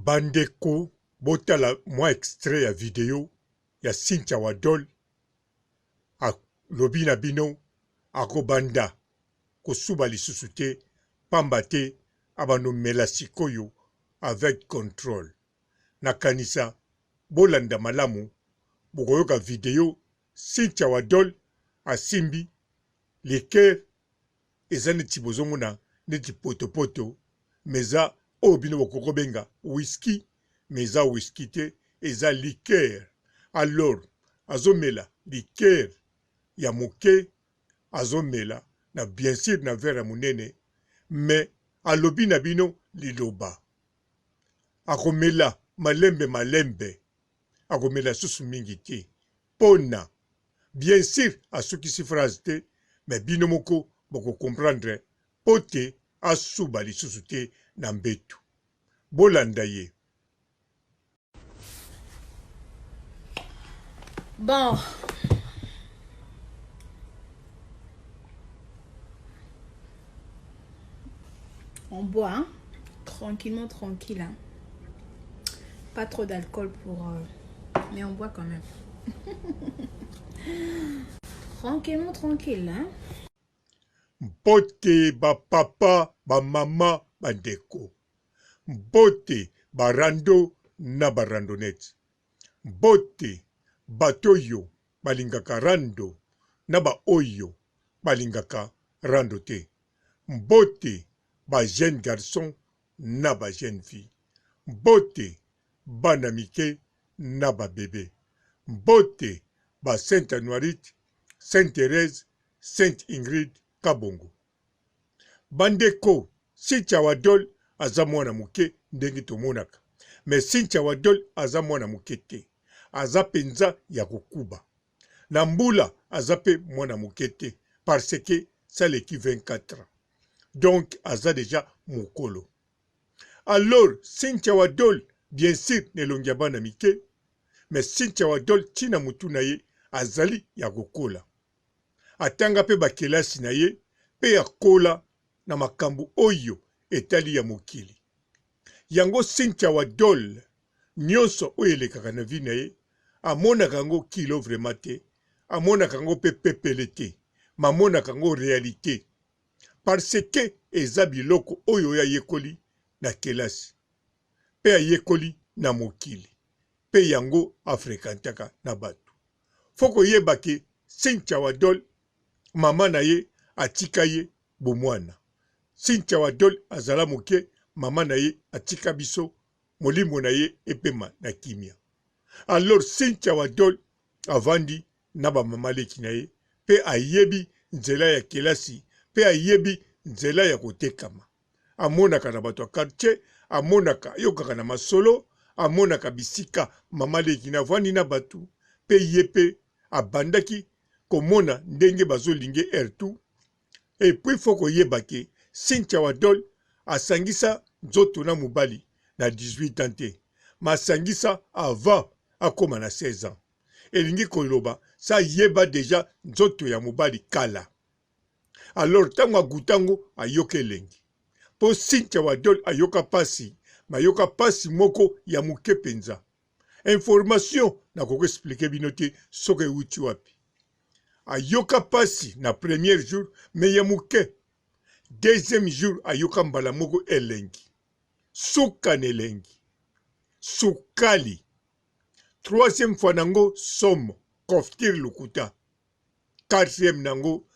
Bandeko botala mwa extrait ya video ya Cynthia Wadol alobi na bino akobanda kosuba lisusu te pamba te abando mela sikoyo avec controle. Nakanisa bolanda malamu bokoyoka video Cynthia Wadol asimbi liqueur eza neti bozomona neti potopoto mais eza oyo bino bokoki kobenga whisky mais eza whisky te eza liqueur alors azomela liqueur ya moke azomela na bien sur na verre ya monene mais alobi na bino liloba akomela malembe malembe akomela susu mingi te pona bien sur asukisi phrase te mais bino moko boko comprendre po te asuba lisusu te na mbetu bolanda ye. Bon. On boit, hein? Tranquillement, tranquille. Hein? Pas trop d'alcool pour... Euh, mais on boit quand même. Tranquillement, tranquille. Hein? Mbote ba papa, ba mama, ba ndeko. Mbote ba rando na ba randonnette. Mbote bato oyo balingaka rando na ba oyo balingaka rando te. Mbote ba jeunes garçons na ba jeunes filles. Mbote bana mike na ba bebe. Mbote ba Sainte Anuarite, Sainte Therèse, Sainte Ingrid Kabongo. Bandeko, Cynthia Wadol aza mwana moke ndenge tomonaka. Mais Cynthia Wadol aza mwana moke te. Aza penza ya kokuba. Na mbula aza pe mwana moke te parce que saleki 24 ans. Donc aza dejà mukolo. Alors Cynthia Wadol bien sur na elongi ya bana mike mais Cynthia Wadol ti na mutu na ye azali ya kokola. Atanga pe ba kelasi na ye pe akola na makambu oyo etali ya mokili. Yango Cynthia Wadol nionso oyo elekaka na vie na ye amonaka yango kilo vraiment te, amonaka yango pe pepele te mais amonaka yango realite parce que eza biloko oyo ye ayekoli na kelasi pe ayekoli na mokili pe yango a frequentaka na batu. Faut koyeba ke Cynthia Wadol mama na ye atika ye bomwana. Cynthia Wadol azala moke mama na ye atika biso molimo na ye epema na kimia. Alors Cynthia Wadol avandi na ba mama leki na ye pe ayebi nzela ya kelasi pe ayebi nzela ya kotekama. Amonaka na bato ya quartier, amonaka, ayokaka na masolo, amonaka bisika mama leki na avandi na bato pe ye pe abandaki komona ndenge bazolinge heure tout. Et puis faut koyeba ke Cynthia Wadol asangisa nzoto na mobali na 18 ans te, mais asangisa avant akoma na 16 ans. Elingi koloba sa ayeba dejà nzoto ya mobali kala. Alors tango aguta ngo ayoka elengi. Po Cynthia Wadol ayoka pasi, mais ayoka pasi moko ya muke penza. Information nakoki expliquer bino te soki ewuti wapi. Ayoka pasi na premier jour mais ya muke. Deuxième jour ayoka mbala moko elengi. Suka na elengi. Sukali. Troisième fois nango somo, confiture lokuta. Quatrième nango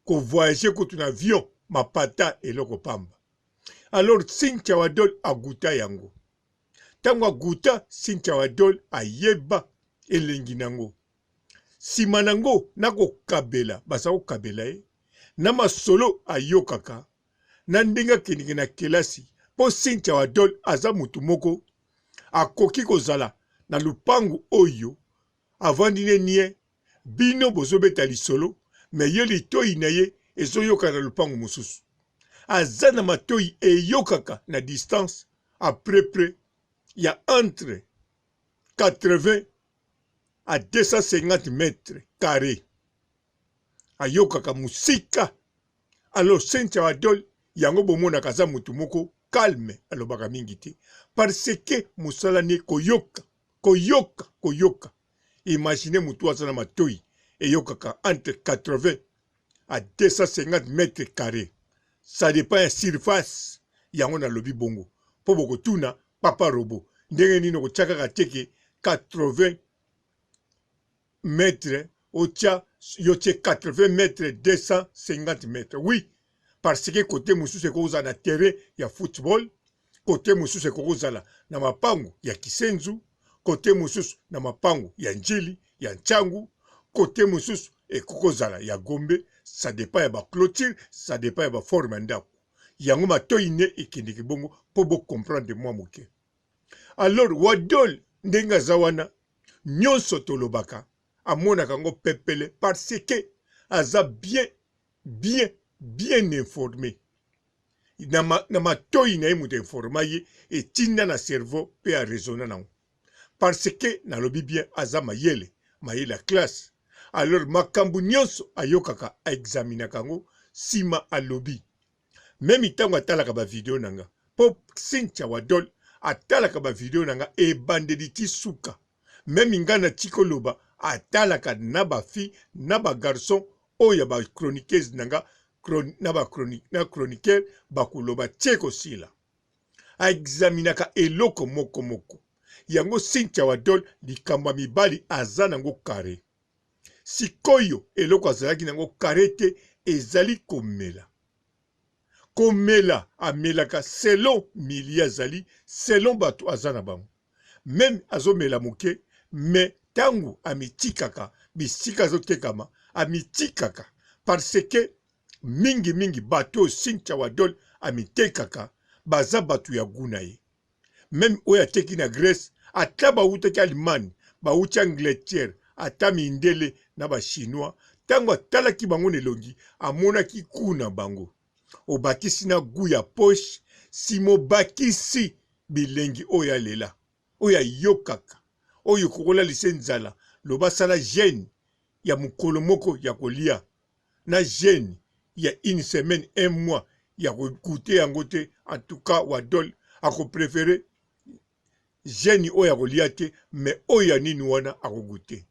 ko voyager kutu na avion mapata eloko pamba. Alors Cynthia Wadol aguta yango. Tango aguta Cynthia Wadol ayeba elengi nango. Sima nango nakokabela baza kokabela ye na masolo ayokaka na ndenge akendeke na kelasi po Cynthia Wadol aza mutu moko akoki kozala na lupangu oyo avandi ne nie bino bozobeta lisolo mais ye litoyi na ye ezoyoka na lupangu mosusu aza na matoyi eyokaka na distance à peu près ya entre 80 à 250 mètres carrés ayokaka mosika alors Cynthia Wadol yango bomonaka aza mutu moko. calme, alobaka mingi te parce que mosala ne koyoka, koyoka, koyoka. Imaginez mutu aza na matoyi eyokaka entre 80 à 250 mètres carres, ça dépend ya surface. Yango nalobi bongo mpo bokotuna papa robot ndenge nini okotia kaka te ke 80 mètres, otia yo tie 80 mètres 250 mètres. Oui, parce que kote mosusu ekoki kozala na terrain ya football, kote mosusu ekoki kozala na mapango ya Kisenzu, kote mosusu na mapango ya Njili ya Nchangu, kote mosusu ekoki kozala ya Gombe. Ça dépend ya baclôture, ça dépend ya baforme ya ndako. Yango matoi ne ekendeke bongo mpo bocomprendre mwa moke. Alors Wadol ndenge aza wana, nyonso tolobaka amonaka yango pepele parce que aza bien bien bien informé na, ma, na matoi na ye. Moto informa ye etinda na cerveau mpe araisonna nango parce que nalobi bien, aza mayele, mayele ya classe. Alors makambo nyonso ayokaka, aexaminaka yango, nsima alobi. Meme ntango atalaka bavideo na nga, mpo Cynthia Wadol atalaka bavideo na nga ebandeli ti suka. Meme nga natiki koloba, atalaka na bafille na bagarçon oyo ya bachroniqueuse na nga na na chroniqueur bakoloba tie kosila. Aexaminaka eloko moko moko. Yango Cynthia Wadol, likambo ya mibali aza nango kare. Sikoyo eloko azalaki nango kare te ezali komela. Komela amelaka selon milie azali, selon bato aza na bango. Meme azomela moke, mais ntango amitikaka bisika azotekama, amitikaka parce que mingi mingi bato oyo Cynthia Wadol amitekaka baza bato ya gu na ye. Meme oyo ateki na Grèce, ata bawutaki Allemagne, bawuti Angleterre, ata mindele na bachinois, ntango atalaki bango na elongi, amonaki gu na bango. Obakisi na gu ya poche, sima obakisi bilengi oyo alela, oyo ayokaka, oyo ekokolalisa nzala. Loba sala jeune ya mokolo moko ya kolia na jeune ya une semaine, un mois ya kogoute yango te. En tout cas Wadol akopréféré jeune oyo akolia te, mais oyo ya nini wana akogoute.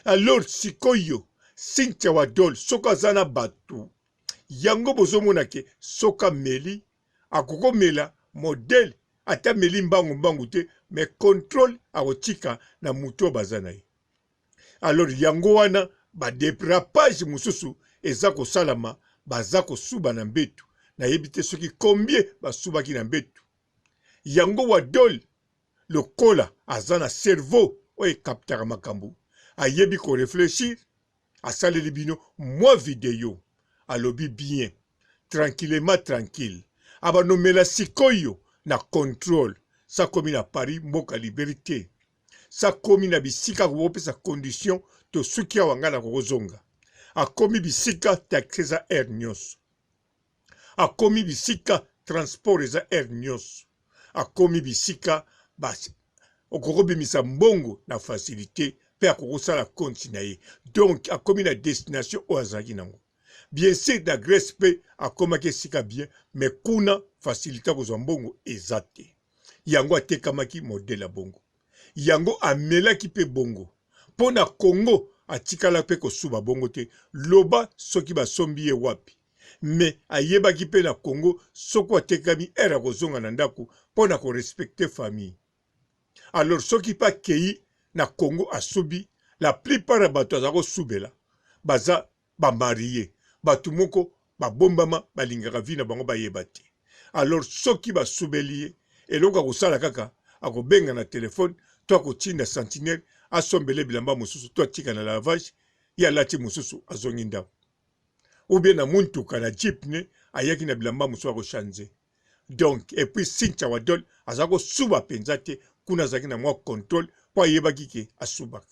Alors sikoyo Cynthia Wadol soki aza na bato yango, bozomona ke soki ameli, akokomela modele ata ameli mbangu mbangu te, mais contrôle akotika na motu oyo baza na ye. Alors yango wana badérapage mosusu eza kosalama, baza kosuba na mbetu. Nayebi te soki combien basubaki na mbetu. Yango Wadol lokola aza na cerveau oyo ekaptaka makambo, ayebi koreflechir, asaleli bino mwa video, alobi bien, tranquillement, tranquille, abanomela sikoyo na contrôle. Sakomi na Paris, mboka liberté, sakomi na bisika akokopesa condition. Tosuki awa, ngai nakokozonga. Akomi bisika taxi eza aire nyonso, akomi bisika transport eza aire nyonso, akomi bisika okokobimisa mbongo na facilité mpe akokosala compte na ye. Donc akomi na destination oyo azalaki nango. Bien sûr, na Grèce mpe akomaki esika bien, mais kuna facilité kozwa mbongo eza te. Yango atekamaki modele ya bongo, yango amelaki mpe bongo. Mpo na Congo atikala mpe kosuba bongo te. Loba soki basombi ye wapi, mais ayebaki mpe na Congo soki atekami, ere akozonga na ndako mpo na korespecter famille. Alors soki mpe akei na Congo asubi, la plupart ya bato aza kosubela baza bamarie, bato moko babombama, balingaka vie na bango bayeba te. Alors soki basubeli ye, eloko akosala kaka akobenga na telefone to akotinda sentinelle asombele bilamba mosusu to atika na lavage, ye alati mosusu, azongi ndako. Ou bien na muntuka na jeep ne ayaki na bilamba mosusu, akochange. Donc et puis Cynthia Wadol aza kosuba mpenza te kuna, azalaki na mwa contrôle mpo ayebaki ke asubaka.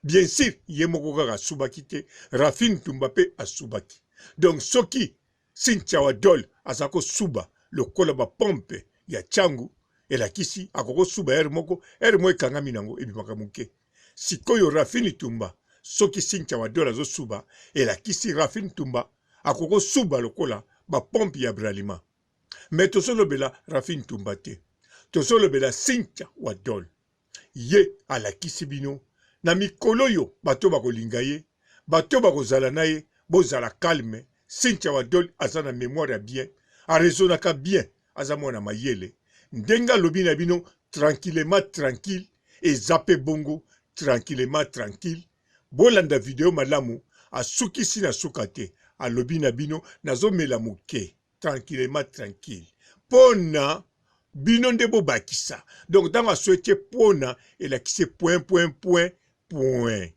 Bien sûr ye moko kaka asubaki te, Rafine Tumba mpe asubaki. Donc soki Cynthia Wadol aza kosuba lokola bapompe ya Ntiangu, elakisi akokosuba ere moko, ere moko ekangami nango ebimaka moke. Sikoyo Rafine Tumba, soki Cynthia Wadol azosuba, elakisi Rafine Tumba akokosuba lokola bapompe ya Bralima. Mais tozolobela Rafi Ntumba te. Tozolobela Cynthia Wadol. Ye alakisi bino na mikolo oyo bato bakolinga ye, bato bakozala na ye, bozala calme. Cynthia Wadol aza na memoire ya bien, a raisonnaka bien, aza mwana mayele. Ndenge alobi na bino tranquillement tranquille, eza pe bongo tranquillement tranquille. Bolanda video malamu, asukisi na suka te, alobi na bino nazomela moke tranquillement tranquille pona bino nde bobakisa. Donc ntango aswetie pona elakisi point point point point.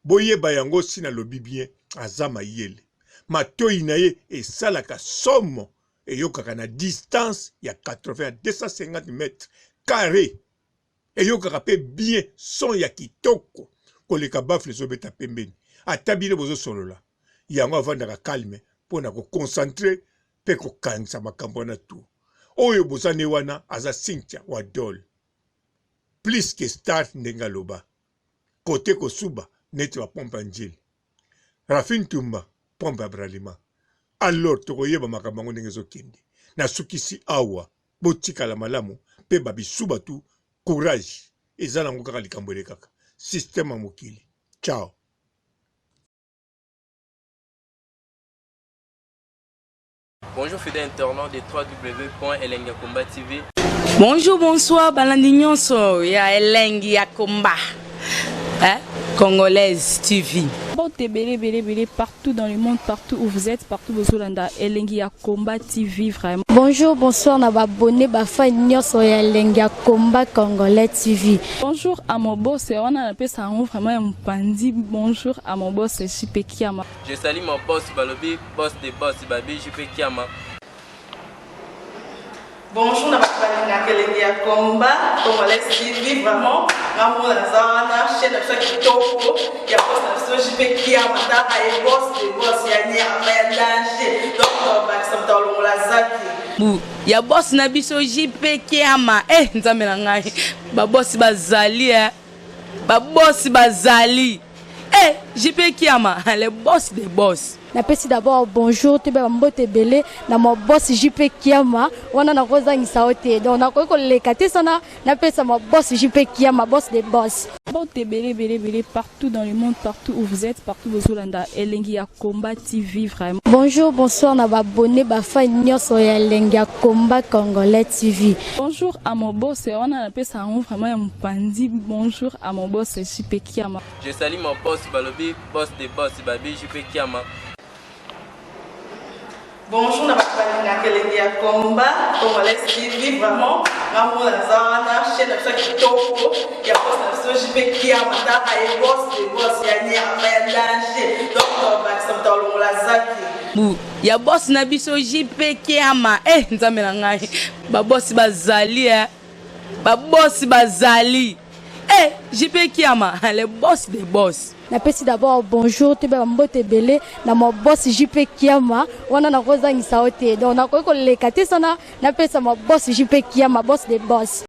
Boyeba yango si nalobi bien, aza mayele, matoyi na ye esalaka somo, eyokaka na distance ya 80 à 250 mètres carré, eyokaka pe bien son ya kitoko koleka baffle ezobeta pembeni. Ata bino bozosolola, yango avandaka calme pona ko concentrer pe kokangisa makambo wana tout. Oyo boza ne wana aza Cynthia Wadol plus que star ndenge aloba. Cote kosuba neti ba pompe ya ndjili. Raphine Ntumba pompe ya Bralima. Alors tokoyeba makambo yango ndenge ezokende. Nasukisi awa, botikala malamu pe ba bisuba tout courage. Eza nango kaka likambo elekaka. Système ya mokili. Ciao. Bonjour fidèle internaute de www.elengiyakomba.tv. Bonjour, bonsoir, balandi nyonso ya Elengi ya Komba. Hein? Congolaise TV. Mbote ebele ebele ebele partout dans le monde, partout où vous êtes, partout bozolanda Elengi ya Combat TV vraiment. Bonjour, bonsoir na ba abonné ba fan nyonso ya Elengi ya Combat Congolais TV. Bonjour à mon boss, wana napesa yango vraiment ya mopanzi. Bonjour à mon boss JP Kiama. Je salue mon boss balobi boss de boss babi JP Kiama. Bonjour na bato balingaka elengi ya combat congolais TV vraiment nga moko naza wana chaîne na biso ya kitoko ya boss na biso JP Kiama tala ye boss de boss ya nyama ya danger donc tobakisa moto alongola zaki Bu ya boss na biso JP Kiama eh nzambe na ngai ba boss bazali eh ba boss bazali eh JP Kiama le boss de boss. Napesi d'abord bonjour toyeba ba mbote ebele na ma boss JP Kiama wana nakozangisa yo te donc nakoki koleka te sana napesa ma boss JP Kiama boss de boss. Mbote ebele ebele ebele partout dans le monde partout où vous êtes partout bozolanda Elengi ya Combat TV vraiment. Bonjour bonsoir na ba abonnes ba fans nionso ya Elengi ya Combat Congolais TV. Bonjour à mon boss wana napesa yango vraiment ya mopanzi bonjour à mon boss JP Kiama. Je salue mon boss balobi boss de boss babi JP Kiama. Bonjour na bato balingaka elengi ya combat congolais TV vraiment nga moko naza wana chaîne na biso ya kitoko ya boss na biso JP Kiama tala ye boss de boss ya nyama ya danger donc tobakisa moto alongola zaki Bu ya boss na biso JP Kiama eh nzambe na ngai ba boss bazali eh ba boss bazali eh JP Kiama le boss de boss. Napesi d'abord bonjour toyeba ba mbote ebele na ma boss JP Kiama wana nakozangisa yo te donc nakoki koleka te sana napesa ma boss JP Kiama boss de boss.